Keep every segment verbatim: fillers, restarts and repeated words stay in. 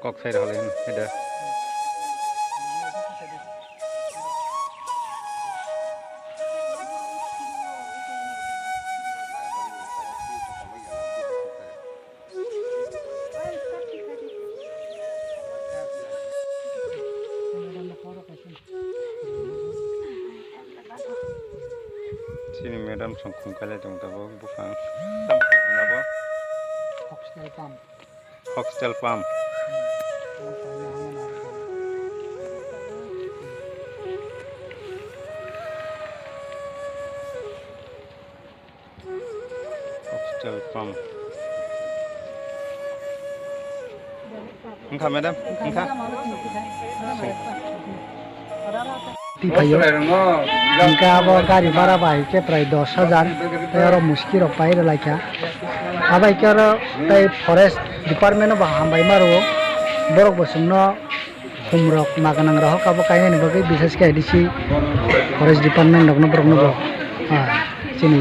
Kok sai rw le hwnkhe da. Chini madam song khum kailai tong tabuk buphang. Tam buphang hwnwi abo? Oxtel pump. Oxtel pump. Oxtel pump. Wngkha, madam? Wngkha? Twipaio. Hingke abo gari bhara bai khe prai dos hajar, tei oro muski rok pai rwlaikha. Abai khe oro tei forest department no bo hambai ma rwo. Borok bo chwngno khum rok ma gwnang rok abo kainani bagwi, bises khe A D C forest department rokno borokno bo, ah, chini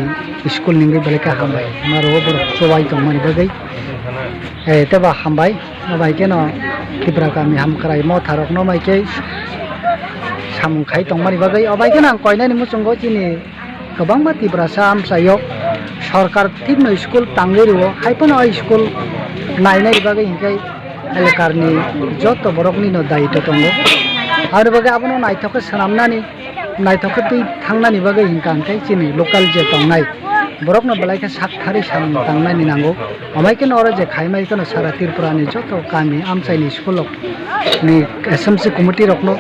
school ni wngwi belai khe hambai ma rwo borok chubai tongmani bagwi. Eh, tei bo hambai, abo hai kheno Tipra kami hamkrai motha rokno mai khe samung khai tongmani bagwi. Abo hai kheno ang koinani muchungo chini kwbangma Tiprasa amchaio sorkar thikno school tangwi rwo, hai phano o school nainai bagwi hinkhe elekarni joto boroknino daitw tongo. Aboni bagwi abono naithok khe swnamnani, naithok khe twi thangnani bagwi hinkha hinkhe chini local je tongnai borokno belai khe sak thari samung tangnani nango. Amai kheno oro je khaimai kheno sara Tripurani joto kami amchaini school rok ni S M C committee rokno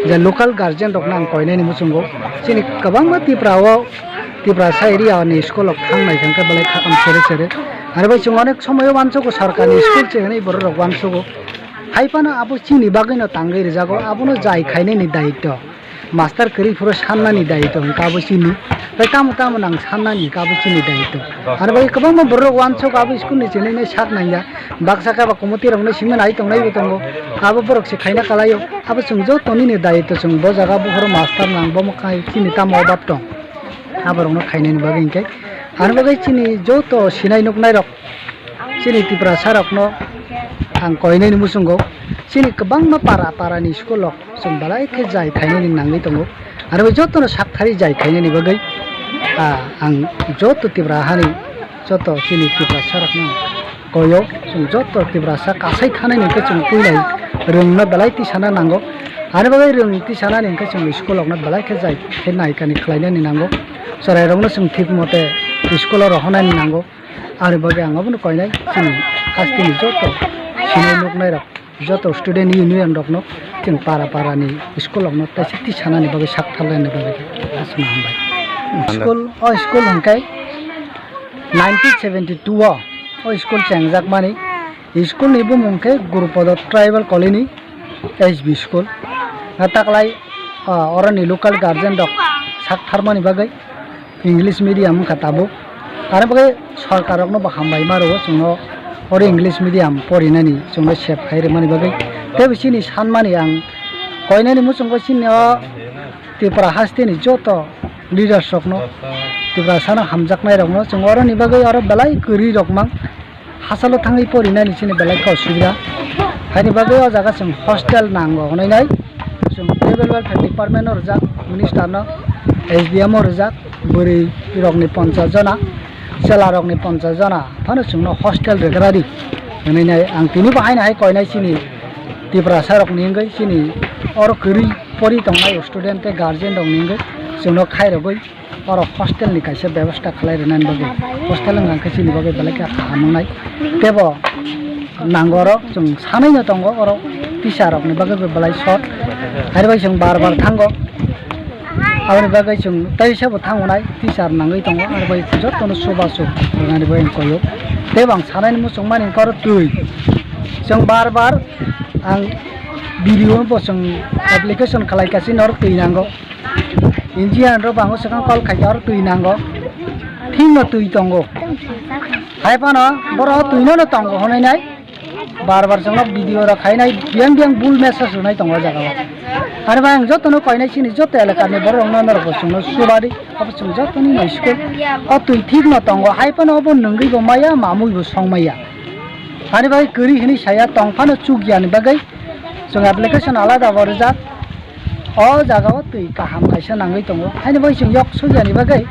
je local guardian rokno ang koinani muchungo. Chini kwbangma Tripura o, Tiprasa area ni school rok thang nai khe belai khakam sere sere. Aro bai chwng onek somoyo uansugo sorkarni school se hwnwi borok rok uansugo. Hai phano abo chini bagwino tangwi rwjago, abono jai khainani daitw. Master kwrwi phuru sannani daitw hwnkha abo chini. Tei tamo tamo nang sannani hwnkha abo chini daitw. Aro bai kwbangma borok uansugo abo school ni chinwi nai sak nangya. Baksa khe ba committee rokno simi nai tongnai bo tongo. Abo borok se khaina kalaio. Abo chwng joto nini daitw, chwng bo jaga buphuru master nang, bo mwkhai chini tamo obab tong. Aborokno khainani bagwi hinkhe. Ani bagwi chini joto sinai nuknai rok, chini Tiprasa rokno ang koinani muchungo. Chini kwbangma para para ni school rok chwng belai khe jai khainani nangwi tongo. Aro bai jotono sak thari jai khainani bagwi, ah, ang joto Tipra hani joto chini Tiprasa rokno koyo, chwng joto Tiprasa kasai thanani hwnkhe chwng puilai rwngno belai tisana nango. Ani bagwi rwng tisanani hwnkhe chwng school rokno belai khe jai khe naikani khlainani nango. Chwrairokno chwng thik mote school o rohornani nango. Ani bagwi ang abono koinai chini hasteni joto sinai nuknai rok, joto student union rokno chwng para para ni school rokno taisa tisanani bagwi sak tharlaini bagwi aswk hambai. School, o school hwnkhe nineteen seventy two o o school chengjakmani. School ni bumung khe Gurupodo Tribal Colony S B School. A taklai, ah, oroni local guardian rok sak tharmani bagwi English medium wngkha tabuk. Aro bagwi sorkar rokno bo hambai ma rwo chwngno oro English medium porinani chwngno sep khai rwmani bagwi. Tei bo chini sanmani ang koinani muchungo chini o Tripura hasteni joto leaders rokno, Tiprasano hamjaknai rokno chwng oroni bagwi oro belai kwrwi rok mang. Hachalo thangwi porinani chini belai khe osubida. Haini bagwi o jaga chwng hostel nango hwnwi nai. Chwng tribal welfare department o rijak, minister no, S D M o rijak, bwrwi rokni ponchas jona, chwla rokni ponchas jona phano chwngno hostel rwgra di hwnwi nai. Ang tini bo haino hai koinai chini Tiprasa rokni wngwi, chini oro kwrwi pori tongnai student tei guardian rokni wngwi chwngno khairogwi oro hostel ni kaisa bebosta khlai rwnani bagwi, hostel wngkha khe chini bagwi belai khe kaham wngnai. Tebo nango oro chwng sanai no tongo, oro teacher rok ni bagwi bo belai short. Hari bai chwng bar bar thango. Aboni bagwi chwng teisa bo thango nai, teacher nangwi tongo, aro bai joto no chubachu rwnani bagwi koyo. Tebo ang sanai ni muchung mani wngkha oro twi. Chwng bar bar ang B D O bo chwng application khlai kha chini oro twi nango. Engineer rok bango swkang call khaikha oro twi nango. Thikno twi tongo. Hai phano borok twi no tongo hwnwi nai. Bar bar chwngno video rok khainai biyang biyang bul message rwnai tongo o jaga o. Ani bai ang jotono koinai chini joto elaka ni borok rokno norok bo chwngno subadi. Abo chwng jotoni nai school. O twi thikno tongo hai phano obo nwngwi bo maya mamwi bo song maya. Hani bai kwrwi hwnwi saya tongphano chukya ni bagwi chwng application alada bo rijak. O jaga o twi kaham kaisa nangwi tongo. Haini bai chwng yok sukyani bagwi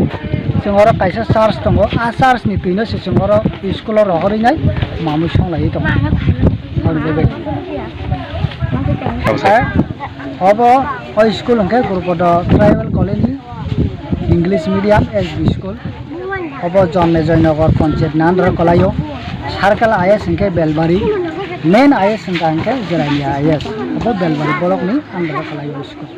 chwng oro kaisa church tongo. A church ni twino se chwng oro school o rohorwi nai mamwi songlaiwi tongo. Aboni bagwi. Hamsa. Obo o school hwnkhe Gurupodo Tribal Colony English Medium S B School. Obo Jonme Joynagar Panchayat ni under o kwlaio. Circle I S hwnkhe Belbari. Main I S hwnkha hwnkhe Jerania I S. Obo Belbari borok ni under o kwlaio school.